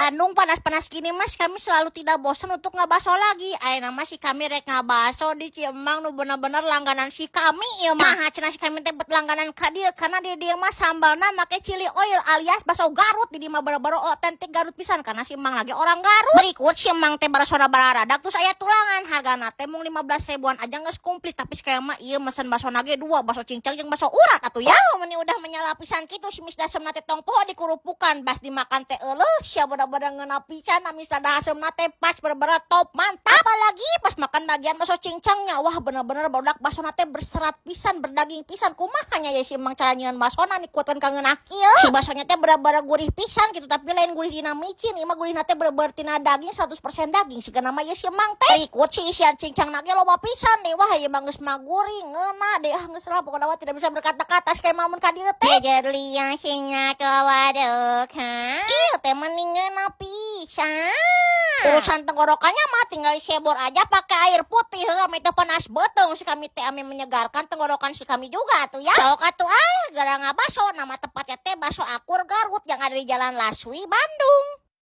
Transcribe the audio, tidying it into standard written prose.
Bandung panas-panas gini, Mas, kami selalu tidak bosan untuk ngabaso lagi. Ayeuna mah si kami rek ngabaso di si Emang nu bener-bener langganan si kami ieu mah. Nah, cenah si kami teh bet langganan ka dieu karena di dieu mah sambalna make chili oil alias baso Garut. Di dieu mah bener-bener otentik Garut pisan karena si Emang lagi orang Garut. Berikut si Emang teh basona bararadak, terus aya tulangan. Hargana teh mung 15 ribuan aja geus komplit, tapi sekali mah ieu mesen baso nage dua, baso cincang jeung baso urat atuh ya. Oh, meni udah menyala pisan kitu si Mis Dasemna teh tong poho dikurupukan. Bas dimakan teh euleuh sia, bener-bener ngeunah pisan, amis rada haseumna teh pas, bener-bener top mantap. Apalagi pas makan bagian baso cincangnya, wah, bener-bener barudak basona teh berserat pisan, berdaging pisan. Kumaha nya ya si Emang cara nyieun basona dikuatkeun ka ngeunah kieu? Si basonya teh bener-bener gurih pisan gitu, tapi lain gurih dina micin, ieu mah gurihna teh bener-bener tina daging, 100% daging siga nama ieu si Emang teh. Berikut si isian cincang nage loba pisan deh. Wah, ieu mah geus mah gurih ngeunah deh. Ah, geus lah, pokokna mah tidak bisa berkata-kata kayak mun ka dieu teh. Jejer sinya ke waduk ha. Ieu teh mending ngeunah pisan. Urusan tenggorokannya mah tinggal disebor aja pakai air putih heuh, ame teh panas beuteung si kami teh, ame menyegarkan tenggorokan si kami juga tuh ya. Sok atuh ah, gara ngabaso. Nama tempatnya teh Baso Akur Garut yang ada di Jalan Laswi, Bandung.